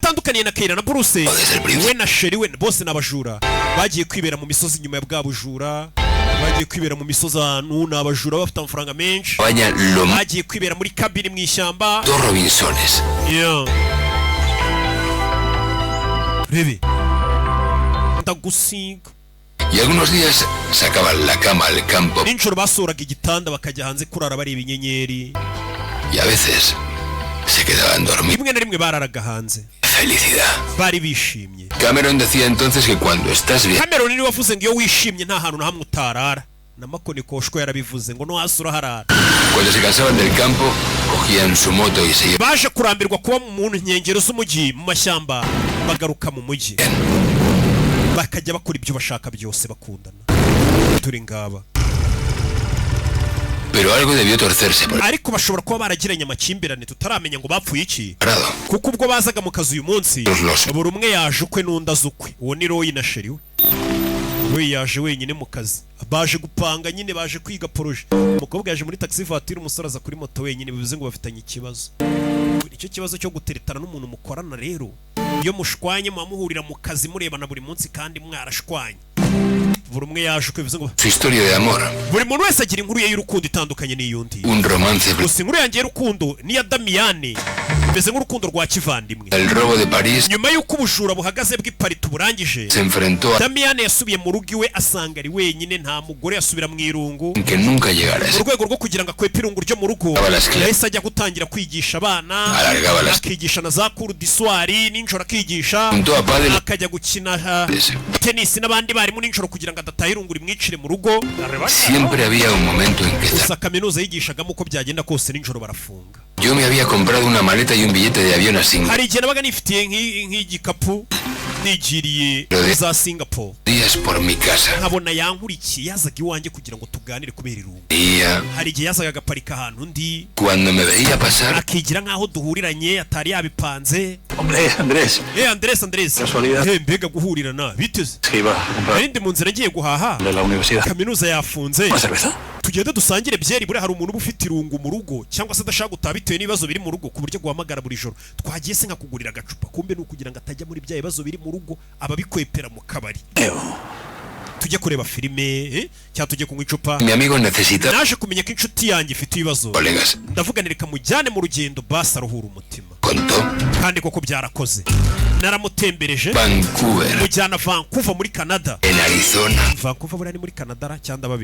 Atandukaniye na Kayira na Bruce. Desde el principio. We na chéri we bose ni abajura, bagiye kwibera mu misozi nyuma ya bwa bujura. Bagiye kwibera mu misozi ahantu, ni abajura bafite amafaranga menshi. Cabaña lo Bagiye kwibera muri cabin mu ishyamba. Dos Robinsones. Yeah. Rebe ndagusiga. Y algunos días sacaban la cama al campo Nijoro basohoraga igitanda bakajya hanze kurara bareba inyenyeri. y a veces se quedaban dormidos. Rimwe na rimwe bararaga hanze. Felicidad. Bari bishimye. Cameron decía entonces que cuando estás bien, Cameron niwe wavuze ngo iyo wishimye nta hantu na hamwe utarara. Na Makoni Koshko yarabivuze ngo no hasi uraharara. Cuando se cansaban del campo, cogían su moto y se iban. Baje kurambirwa kuba mu nkengero z'umujyi, mu mashyamba, bagaruka mu mujyi, bakajya bakora ibyo bashaka byose, bakundana. Turi ngaba. Pero algo debió torcerse por el Ariko bashobora kuba baragiranye amakimbirane tutaramenya ngo bapfuye iki, parado. kuko ubwo bazaga mu kazi uyu munsi, Los buri umwe yaje ukwe n'undi azi ukwe. Uwo ni Roy na chéri we. We yaje wenyine mu kazi, baje gupanga nyine, baje kwiga projet. Umukobwa yaje muri taxi voiture, umusore aza kuri moto wenyine, bivuze ngo bafitanye ikibazo. Icyo kibazo cyo guteretana n'umuntu mukorana rero, iyo mushwanye muba muhurira mu kazi, murebana buri munsi kandi mwarashwanye. Buri umwe yaje ukwe, bivuze ngo Su historia de amor, buri muntu wese agira inkuru ye y'urukundo itandukanye n'iy'undi. un romance. Gusa inkuru yanjye y'urukundo n'iya Damiyane imeze nk'urukundo rwa kivandimwe. El robo de París Nyuma y'uko ubujura buhagaze bw'i Paris tuburangije, se enfrentó a Damiyane yasubiye mu rugo iwe, asanga ari wenyine, nta mugore, asubira mu irungu. que nunca llegara a Mu ser. rwego rwo kugira ngo akwepe irungu ryo mu rugo, Abalaskia. yahise ajya gutangira kwigisha abana, Alargaba las akigisha na za cours du soir nijoro akigisha, Juntó a pádel akajya gukina tenisi n'abandi barimu nijoro kugira ngo adataha irungu rimwicire mu rugo. Siempre había un momento en que Gusa kaminuza yigishagamo, uko byagenda kose nijoro barafunga. Yo me había comprado una maleta y un billete de avión a Singapur. Hari igihe nabaga nifitiye nk'igikapu nigiriye muri za Singapore, Días por mi casa. nkabona yankurikiye, yazaga iwanjye kugira ngo tuganire kubera irungu. Día, Hari igihe yazaga agaparika ahantu undi, cuando me veía pasar, akigira nk'aho duhuriranye atari yabipanze. Hombre, Andrés. Eh, Andrés, Andrés. Casualidad. Eh, mbega guhurirana, biteze. Que iba a comprar Nari ndi mu nzira ngiye guhaha. de la universidad. Kaminuza yafunze. ¿Una cerveza? Tugende dusangire byeri. Buriya hari umuntu uba ufite irungu mu rugo cyangwa se adashaka gutaha bitewe n'ibibazo biri mu rugo, ku buryo guhamagara buri joro, twagiye se nkakugurira agacupa, kumbe ni ukugira ngo atajya muri bya bibazo biri mu rugo, aba abikwepera mu kabari. Tujye kureba filime, cyangwa tujye kunywa icupa. Mi amigo necesitaba Naje kumenya ko inshuti yanjye ifite ibibazo. colegas. Ndavuga reka mujyane mu rugendo, basi aruhura umutima. Contó Kandi koko byarakoze, naramutembereje, Vancouver, mujyana Vancouver muri Canada. en Arizona. Vancouver buriya ni muri Canada ra cyangwa ndababeshya?